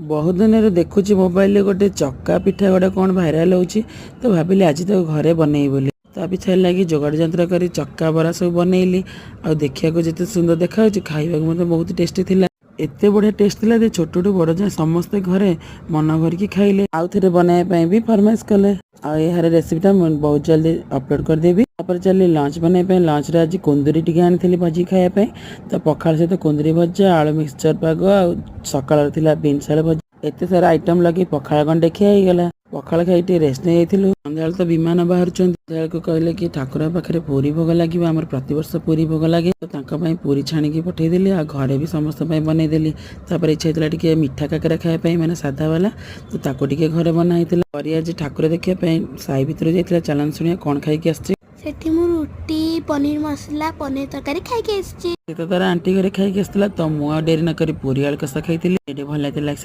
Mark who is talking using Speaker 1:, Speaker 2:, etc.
Speaker 1: ବହୁତ ଦିନରେ ଦେଖୁଛି ମୋବାଇଲରେ ଗୋଟେ ଚକା ପିଠା ଗୋଟେ କ'ଣ ଭାଇରାଲ ହେଉଛି, ତ ଭାବିଲି ଆଜି ତାକୁ ଘରେ ବନେଇବି ବୋଲି। ତା ପିଛାରେ ଲାଗି ଯୋଗାଡ଼ ଯନ୍ତ୍ର କରି ଚକା ବରା ସବୁ ବନେଇଲି। ଆଉ ଦେଖିବାକୁ ଯେତେ ସୁନ୍ଦର ଦେଖାଯାଉଛି, ଖାଇବାକୁ ମଧ୍ୟ ବହୁତ ଟେଷ୍ଟି ଥିଲା। ଏତେ ବଢ଼ିଆ ଟେଷ୍ଟ ଥିଲା ଯେ ଛୋଟଠୁ ବଡ଼ ଯାଏଁ ସମସ୍ତେ ଘରେ ମନ ଭରିକି ଖାଇଲେ। ଆଉ ଥରେ ବନେଇବା ପାଇଁ ବି ଫରମାଇଶ କଲେ। ଆଉ ଏହାର ରେସିପିଟା ମୁଁ ବହୁତ ଜଲ୍ଦି ଅପଲୋଡ଼ କରିଦେବି। ତାପରେ ଚାଲିଲି ଲଞ୍ଚ ବନେଇବା ପାଇଁ। ଲଞ୍ଚରେ ଆଜି କୁନ୍ଦୁରି ଟିକେ ଆଣିଥିଲି ଭାଜି ଖାଇବା ପାଇଁ। ତ ପଖାଳ ସହିତ କୁନ୍ଦୁରି ଭଜା, ଆଳୁ ମିକ୍ସଚର ପାଗ ଆଉ ସକାଳର ଥିଲା ବିନ୍ସ ଆଳୁ ଭଜା, ଏତେ ସାରା ଆଇଟମ୍ ଲଗେଇ ପଖାଳ ଗଣ୍ଡେ ଖିଆ ହେଇଗଲା। ପଖାଳ ଖାଇ ଟିକେ ରେଷ୍ଟ ନେଇଯାଇଥିଲୁ। ସନ୍ଧ୍ୟାବେଳେ ତ ବିମାନ ବାହାରୁଛନ୍ତି। ସନ୍ଧ୍ୟାବେଳକୁ କହିଲେ କି ଠାକୁରଙ୍କ ପାଖରେ ପୁରୀ ଭୋଗ ଲାଗିବ, ଆମର ପ୍ରତିବର୍ଷ ପୁରୀ ଭୋଗ ଲାଗେ। ତ ତାଙ୍କ ପାଇଁ ପୁରୀ ଛାଣିକି ପଠେଇଦେଲି ଆଉ ଘରେ ବି ସମସ୍ତଙ୍କ ପାଇଁ ବନେଇଦେଲି। ତାପରେ ଇଚ୍ଛା ହେଇଥିଲା ଟିକେ ମିଠା କାକରା ଖାଇବା ପାଇଁ, ମାନେ ସାଧା ବାଲା, ତ ତାକୁ ଟିକେ ଘରେ ବନା ହେଇଥିଲା। ପରି ଆଜି ଠାକୁର ଦେଖିବା ପାଇଁ ସାହି ଭିତରୁ ଯାଇଥିଲା। ଚାଲନ୍ତୁ ଶୁଣିବା କ'ଣ ଖାଇକି ଆସିଛି।
Speaker 2: ସେଠି ମୁଁ ରୁଟି, ପନିର ମସଲା, ପନିର ତରକାରୀ ଖାଇକି ଆସିଛି।
Speaker 1: ସେ ତ ତାର ଆଣ୍ଟି ଘରେ ଖାଇକି ଆସିଥିଲା। ତ ମୁଁ ଆଉ ଡେରି ନକରି ପୁରୀ ଆଳୁ କଷା ଖାଇଥିଲି। ଭିଡ଼ିଓ ଭଲ ଲାଗିଥିଲା, ଲାଇକ୍।